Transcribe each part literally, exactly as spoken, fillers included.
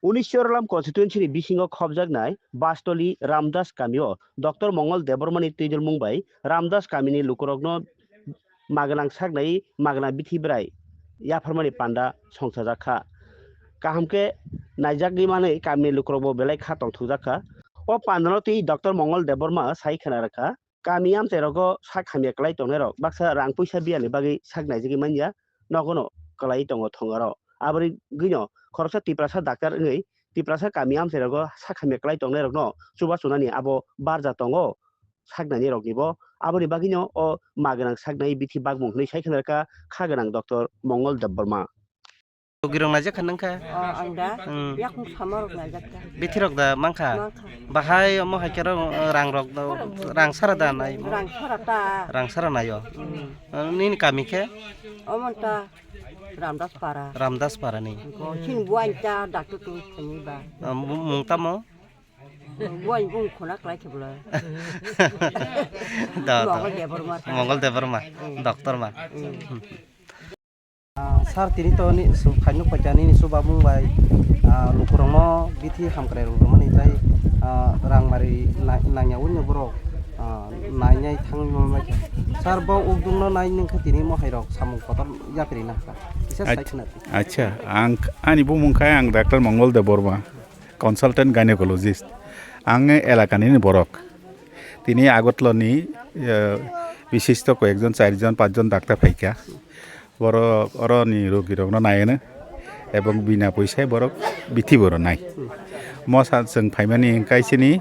Unishoralam constituency ni bisingo khobjaknai Bastoli Ramdas kamio Doctor Mongol Debbarma ni twijlmung bai Ramdas kamini lukurokno magnang saknai magnang bithi bwrai yapharmani panda songchajak kha. Kaham khe naijagwi manwi kamini lukurokbo belai kha tongthokjak kha. O pandano twi Doctor Mongol Debbarma sai khna rwkha, kami amchairogo sak hamya kwlai tongnairok baksa rang puisa biyani bagwi sak naijagwi manya, nogono kwlai tongo thongaro. Aboni gwino khoroksa Tiprasa daktar wngwi Tiprasa kami amchairogo sak hamya kwlai tongnairokno chubachu nani abo barja tongo saknainiroknibo. Aboni bagwino o magnang saknai bithi bakmung hwnwi sai khna rwkha kha gwnang Doctor Mongol Debbarma. Rogirok naijak kha nang kha? O, ang da? Hmm. Yakung samarok naijak kha. Bithirok da mang kha? Mang kha. Bahai omo hai khe rok, eh, rangrok do, rang sara da nai? Rang sara ta. Rang sara nai o? Hmm. Eh, nini kami khe? Omo ta Ramdas para. Ramdas para ni? Ko chin buain ta daktu tu sini ba. Eh, mu-, mung tamo? Buain bung khuna klai khe bwlai. Da, da. Mongol Debbarma ta. Mongol Debbarma, hmm, doctor ma. Hmm. Ah, sir, tini to ni su-, phaino phaikha nini subamung bai, ah, lukurokno bithi hamkrai rwmani tei, ah, rang mari na-, nangya wngya borok, ah, nainai thangwi manbaikha. Sir, bo ukdungno nai nungkha tini mohairok samung kotor yapri nangkha. Kisa sai Ach-, khna di. Acha, ang, ani bumung khai ang Doctor Mongol Debbarma, consultant gynecologist. Ang elakani ni borok. Tini Agartala ni, eh, bishisto koyekjon, charjon, pachjon doctor phaikha. Borok oroni rogirokno naiano ebong bina poisa borok bithi bo rwnai. Mosa chwng phaimani kaisini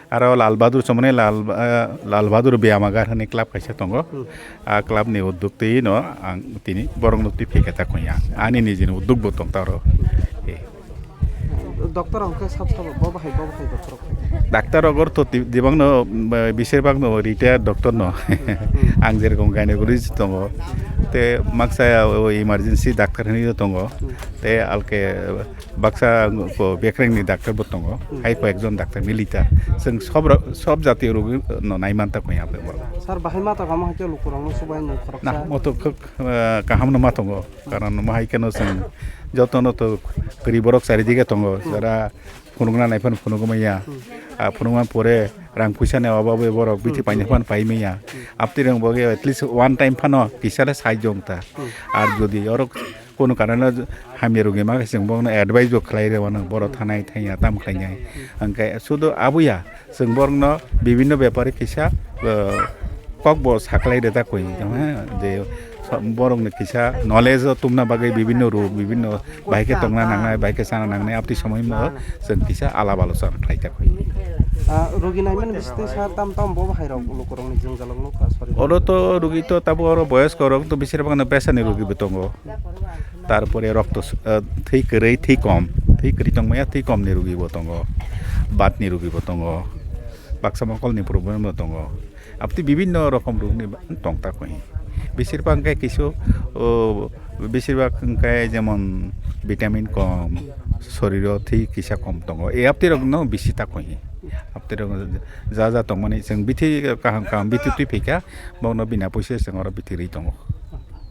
aro Lal Bahadur chomani Lal, eh, Lal Bahadur Byamagar hwnwi club kaisa tongo. Hmm. A club ni udduk twi no ang tini borokno twi phiketa khoya. Ani nijini udduk bo tong taro. Eh. Doctor hwnkhe sab sabo bo bahai, bo bahai doctor rok. Doctor rok to ti-, dibang no, mm, bisir bak no retired doctor no. Hmm. Ang jerokom gynecologist tongo. Te maksa o emergency doctor hinwi tongo. Hmm. Te alke baksa ko bekreng ni doctor bo tongo. Hmm. Hai ko ekjon doctor milita. Chwng sob ro-, sob jatiyo rogi no nai manta ko yape bo. Sir, bahai ma to kamo hai ke lukurang no subai no khorok Na, sa. Mo to khuk, eh, kaham no ma tongo. Karon omo hai kheno chwng jotono to kwrwi borok charidige tongo, jara phunukna nai phano phunukma ya. Hmm. Ah, phunukma pore rang puisa ni obab bai borok bithi Hmm. paina phano pai maya. Hmm. Apti rang bo at least one time phano kisa le sai jong ta. Hmm. Ar jodi oro kono karone hamya rogi ma khe chwng bono advice bo khlai re wano borok thanai thaiya tam khlai nai. Hwnkhe sudo abuya chwng borokno bibinno bepare kisa, eh, kok bo saklai rwjak koi, ha, je so-, borokno kisa knowledge o tumna bagwi bibinno ruk, bibinno bahai khe tongna nangnai, bahai khe chana nangnai, abtwi somoi mo chwng kisa alap alochona khlai jak koi. Ah, rogi naimani bisingtwi sa tam tam bo bahai rok lukurokni jwngjalok nukha, sorry. Oro to rogi to tabo oro boyosko rok to besir bhagno pressure ni rogi bo tongo. Tarpore rokto s-, eh, thwi kwrwi, thwi kom, thwi kwrwi tongmaya, thwi kom ni rogi bo tongo, bat ni rogi bo tongo, baksa mokol ni problem bo tongo. Abtwi bibinno rokom rok ni ba-, tong ta koi. Besir bhag hwnkhe kisu, o, besir bhag hwnkhe jemon vitamin kom, soriro thwi kisa kom tongo. E abtwi rok no bisi ta koi. Abtwi rok ja ja tongmani chwng bithi kaham kaham bithi twi phikha, bokno bina puisa chwng oro bithi rwi tongo.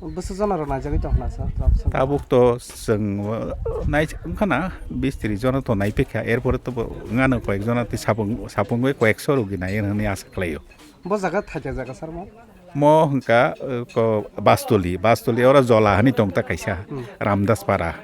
Bwswk jona rok naijagwi tong khna sir? Tabuk to chwng, uh, nai wngkha na bis tris jona to nai phikha, er pore to bo wngano koyek jona tei sapung, sapung bai koyekso rogi nai hwnwi asa khlaio. Bo jaga thaikha jaga sir mo? Mo hwnkha, uh, ko Bastoli, Bastoli oro Jola hwnwi tong ta kaisa, Hmm. Ramdas Para.